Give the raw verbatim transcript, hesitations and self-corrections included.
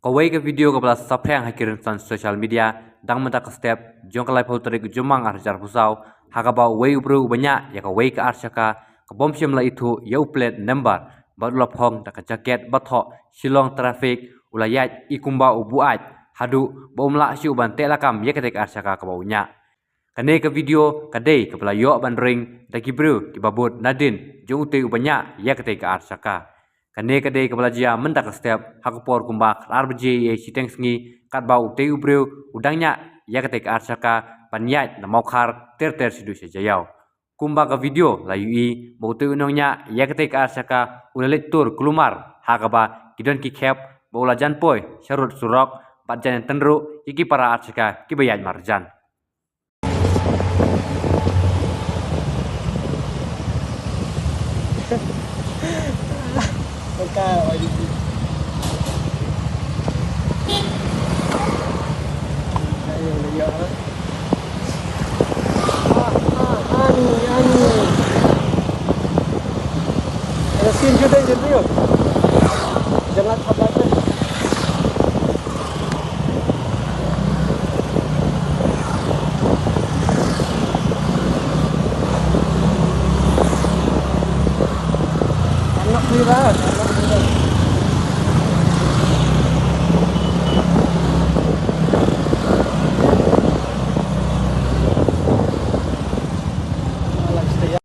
Kawei ka video kaba la saphriang ha ki rynsan social media dang mynta ka step jong ka laiphew tarik u Jymmang arhajar arphew saw, ha kaba uwei u briew uba ñiah ïa kawei ka arshaka ka bym shym la ithuh ïa u plate number bad u la phong da ka jaket ba thoh Shillong Traffic, u la ïaid i kumba u buaid haduh ba um lah shuh ban teh lakam ïa katei ka arshaka kaba u ñiah. Kane ka video ka dei kaba la ïoh ban ring da ki briew kiba bud nadien jong utei uba ñiah ïa katei ka arshaka. Kane ka dei kaba la jia mynta ka step ha ka por kumba khatar baje ïa shiteng sngi, katba utei u briew u dang ñiah ïa katei ka arshaka ban ïaid na Mawkhar ter ter shaduh sha Jaïaw. Kumba ka video la ïohi ba utei u nongñiah ïa katei ka arshaka u la leit tur kulmar, ha kaba ki don ki khep ba u la jan poi sharud surok bad jan ïatynruh ïa ki para arshaka kiba ïaid marjan.